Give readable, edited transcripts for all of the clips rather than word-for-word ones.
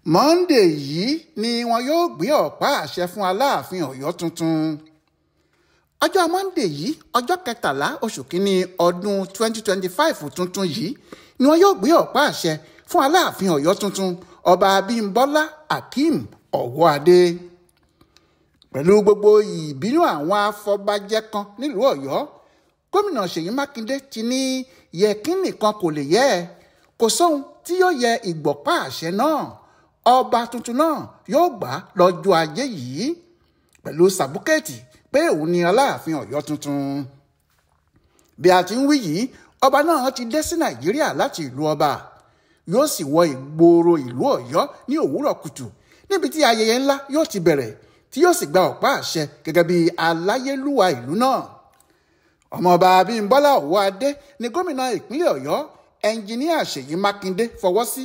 Monday yìí ni wọn yóò gbé ọ̀pá àṣẹ fún Aláàfin Ọ̀yọ́ tuntun. Ọjọ́ Monday yìí, ọjọ́ kẹtàlá oṣù kínní ọdún 2025 tuntun yìí ni wọn yóò gbé ọ̀pá àṣẹ fún Aláàfin Ọ̀yọ́ tuntun, Ọba Abímbọ́lá Akeem Ọwọ́adé. Pẹ̀lú gbogbo ìbínú àwọn afọbajẹ kan nílùú Ọ̀yọ́, gómìnà Ṣèyí Mákindé ti ní yẹ̀kínì kan kò lè yẹ ẹ́, kò sóhun tí yóò yẹ ìgbọ̀pá àṣẹ náà. Ọba tuntun náà yóò gbà lọ́jọ́ ajé yìí pẹ̀lú sàbúkẹ́ẹ̀tì pé òun ni Aláàfin Ọ̀yọ́ tuntun. Bí a ti ń wí yìí, ọba náà ti dé sí Nàìjíríà láti ìlú ọba, yóò sì wọ ìgboro ìlú Ọ̀yọ́ ní òwúrọ̀ kùtù níbi tí ayẹyẹ ńlá yóò ti bẹ̀rẹ̀, tí yóò sì gba ọ̀pá àṣẹ gẹ́gẹ́ bí aláyélúwà ìlú náà. Ọmọọba Abímbọ́lá Ọwọ́adé ni gómìnà ìpínlẹ̀ Ọ̀yọ́ ẹnjiníà Ṣèyí Mákindé fọwọ́ sí,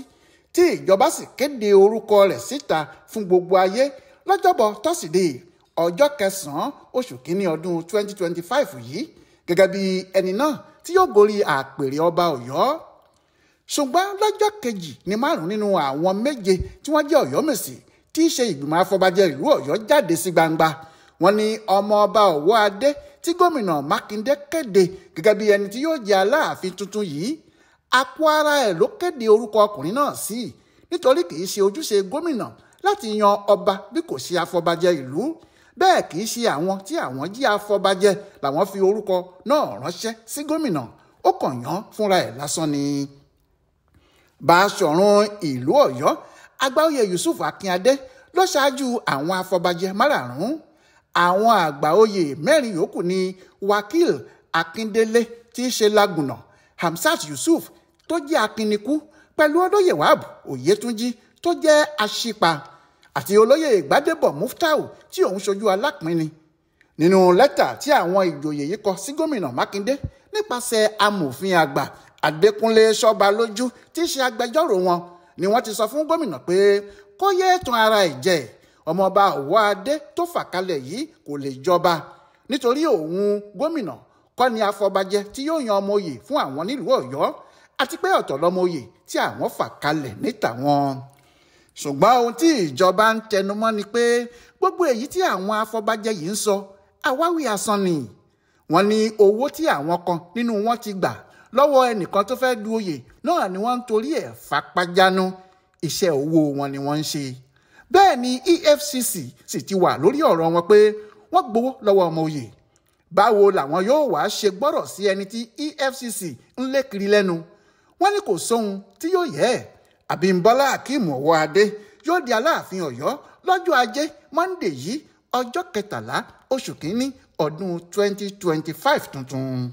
tí ìjọba sì kéde orúkọ rẹ̀ síta fún gbogbo ayé lọ́jọ́bọ̀ tọ́sídẹ̀ẹ́ ọjọ́ kẹsàn-án oṣù kínní ọdún 2025 yìí gẹ́gẹ́ bí ẹni náà tí yóò gorí àpèrè ọba Ọ̀yọ́. Ṣùgbọ́n lọ́jọ́ kejì ní márùn-ún nínú àwọn méje tí wọ́n jẹ́ Ọ̀yọ́mèsì tí í ṣe ìgbìmọ̀ afọbajẹ ìlú Ọ̀yọ́ jáde sí gbangba. Wọ́n ní ọmọọba Ọwọ́adé tí gómìnà Mákindé kéde gẹ́gẹ́ bí ẹni tí yóò jẹ́ Aláàfin tuntun yìí, àpò ara ẹ̀ ló kéde orúkọ ọkùnrin náà sí, nítorí kì í ṣe ojúṣe gómìnà láti yan ọba bí kò ṣe afọbajẹ ìlú. Bẹ́ẹ̀ kì í ṣe àwọn tí àwọn jí afọbajẹ làwọn fi orúkọ náà ránṣẹ́ sí gómìnà, ó kàn yàn fúnra ẹ̀ lásán ni. Báṣọ̀run ìlú Ọ̀yọ́ Àgbàoyè Yusuf Akínadé ló ṣáájú àwọn afọbajẹ márààrún. Àwọn àgbàoyè mẹ́rin yòókù ni Wakil Akíndélé tí í ṣe Lágùnà, Hamsat Yusuf tó jẹ́ Akínikú, pẹ̀lú olóyè Wahab Oyètúnjí tó jẹ́ Aṣípa, àti olóyè Gbádébọ̀ Muftau tí òun ṣojú Alápínní. Nínú lẹ́tà tí àwọn ìjòyè yìí kọ sí gómìnà Mákindé nípasẹ̀ amòfin àgbà Adékúnlé Ṣọ́balójú tí í ṣe agbẹjọ́rò wọn, ni wọ́n ti sọ fún gómìnà pé kó yéé tan ara ẹ̀ jẹ, ọmọọba Ọwọ́adé tó fà kalẹ̀ yìí kò lè jọba, nítorí òun gómìnà kọ́ ni afọbajẹ tí yóò yan ọmọ oyè fún àwọn nílùú Ọ̀yọ́, àti pé ọ̀tọ̀ lọmọ oyè tí àwọn fà kalẹ̀ níta wọn. Ṣùgbọ́n ohun tí ìjọba ń tẹnumọ́ ni pé gbogbo èyí tí àwọn afọbajẹ yìí ń sọ àwáwí asán ni. Wọ́n ní owó tí àwọn kan nínú wọn ti gbà lọ́wọ́ ẹnìkan tó fẹ́ du oyè náà ni wọ́n ń torí ẹ̀ fapájánú, iṣẹ́ owó wọn ni wọ́n ń ṣe. Bẹ́ẹ̀ ni EFCC sì ti wà lórí ọ̀rọ̀ wọn pé wọ́n gbowó lọ́wọ́ ọmọ oyè. Báwo làwọn yóò wá ṣe gbọ́rọ̀ sí ẹni tí EFCC ń lé kiri lẹ́nu? Wọ́n ní kò sóhun tí yóò yẹ ẹ́. Abímbọ́lá Akeem Ọwọ́adé yóò di Aláàfin Ọ̀yọ́ lọ́jọ́ ajé Monday yìí, ọjọ́ kẹtàlá oṣù kínní ọdún 2025 tuntun.